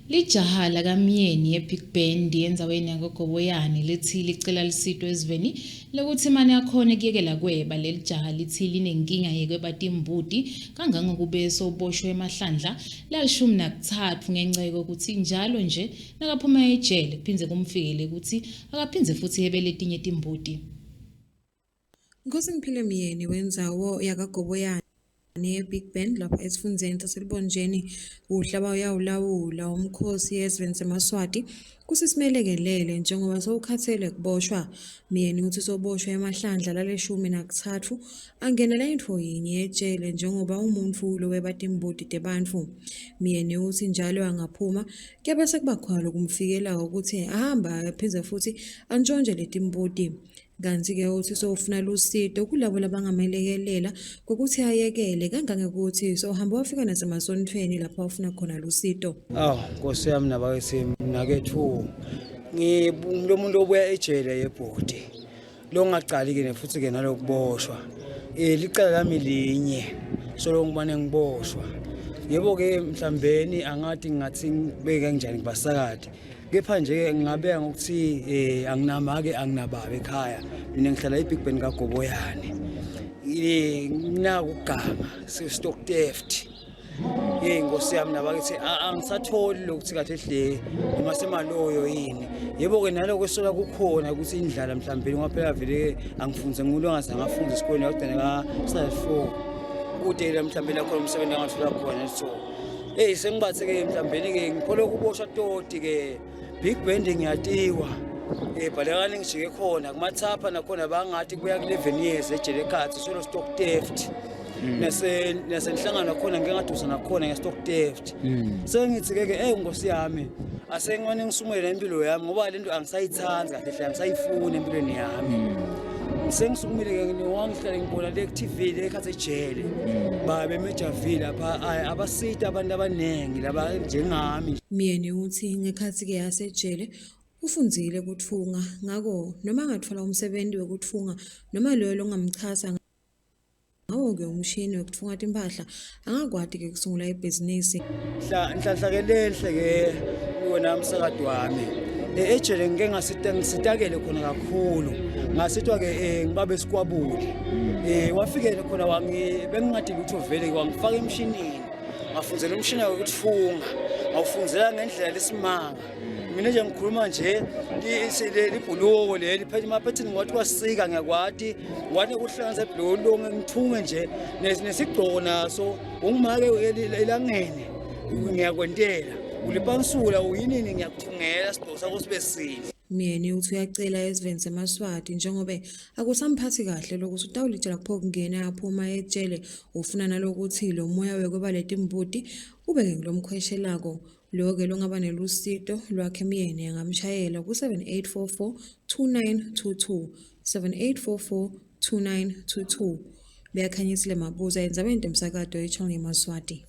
Lijaha lakaMyeni eBig Bend endzaweni yakoGoboyane lithi licela lusito esiveni lokuthi mane akhone kuyekela kweba. Leli jaha lithi linenkinga yekweba timbuti kangangokube sowuboshwe emahlandla lalishumi nakutsatfu ngenca yokuthi njalo nje nakaphuma ejele kuphindze kumfikele ukuthi akaphindze futhi ebe letinye timbuti. Nkosingiphile Myeni wendzawo yakaGoboyane eBig Bend lapha esifundzeni saseLubonjeni uhlaba uyawulawula umkhosi esiveni semaSwati kutsi simelekelele njengoba sewukhathele kuboshwa. Myeni utsi soboshwe emahlandla lalishumi nakutsatfu angenela intfo yinye ejele njengoba umuntfu loweba timbuti tebantfu. Myeni utsi njalo angaphuma kuyabe sekuba khona lokumfikelako kutsi ahambe aphindze futsi antjontje letimbuti. Kantsi-ke utsi sewufuna lusito kulabo labangamelekelela kwekutsi ayekele kangangekutsi sewuhambe wafika nasemasontfweni lapho afuna khona lusito. Awu Nkosi yami nabakithi mnakethu ngilo muntu obuya ejele yebhodi longaqali ke futhi ke nalokuboshwa eh licala lami linye solo ngibane ngiboshwa yebo ke mhlambeni angathi ngathi ngibeke kanjani kubasakade Kepha nje ngingabeka ngokuthi eh anginamake anginababa ekhaya. Mina ngihlala eBig Ben kaGoboyane. Eh nginaku ukuganga, stock theft. Hey Nkosi yami nabakithi angisatholi lokuthi kahle hle noma semaloyo yini. Yebo ke naloko esola kukhona ukuthi indlala mhlawumbe ngoba phela vele angifunze ngulo ngazange ngafunza esikoleni ngagcina ka standard 4. Kude la mhlawumbe la khona umsebenzi angathola khona so. Hey sengibathe ke mhlambeni ke ngikholwe ukuboshwa toti ke big band ngiyatiwa. Eh bhalekani ngijike khona kumathapha nakhona bangathi kuya ku 11 years ejele ekhathi solo stock theft. Nase nasenhlangano khona ngike ngadusa nakhona nge stock theft. Sengithi ke ke eh nkosi yami asengimane ngisumele impilo yami ngoba lento angisayithandi kahle hle angisayifuni empilweni yami. Sengisukumile ke ngiwangihlale ngibona le ku-TV le khathi ejele. Babe mejavile lapha abasita abantu abaningi laba njengami. Myeni utsi ngekhatsi-ke asejele ufundzile kutfunga ngako noma angatfola umsebenti wekutfunga noma loyo longamchasa Ngawo-ke umshini wekutfunga timphahla angakwati-ke kusungula ibhizinisi. Nhlanhla ke lenhle ke wena msakadi wami. Ejele ngike ngasita ngisitakele khona kakhulu. Ngasitwa ke ngibabe sikwabuli. Wafikele khona wangi bengingadi lutho vele wangifaka emshinini. Ngafundzela umshini wokutfunga. Ngawufundzela ngendlela lesimanga. Mina nje ngikhuluma nje libhuluko leli phela amaphethini ngathi kwasika ngiyakwati ngwane kuhlanganisa ibhuluko lonke ngithunge nje nesigqoko naso ungimake elangeni ngiyakwentela ulipansula uyinini ngiyakuthungela sigqoko sakho sibe sihle. Myeni uthi uyacela esiveni semaSwati njengobe akusamphathi kahle lokuthi utawulitshela kupho kungena aphuma ejele ufuna nalokuthi lo moya wekweba letimbuti ube ngilomkhweshelako. Loyo-ke longaba nelusito lwakhe myeni angamshayela ku-7844 2922 7844 2922. Beyakhanyisile Mabuza endzabeni temsakato ye-Channel yemaSwati.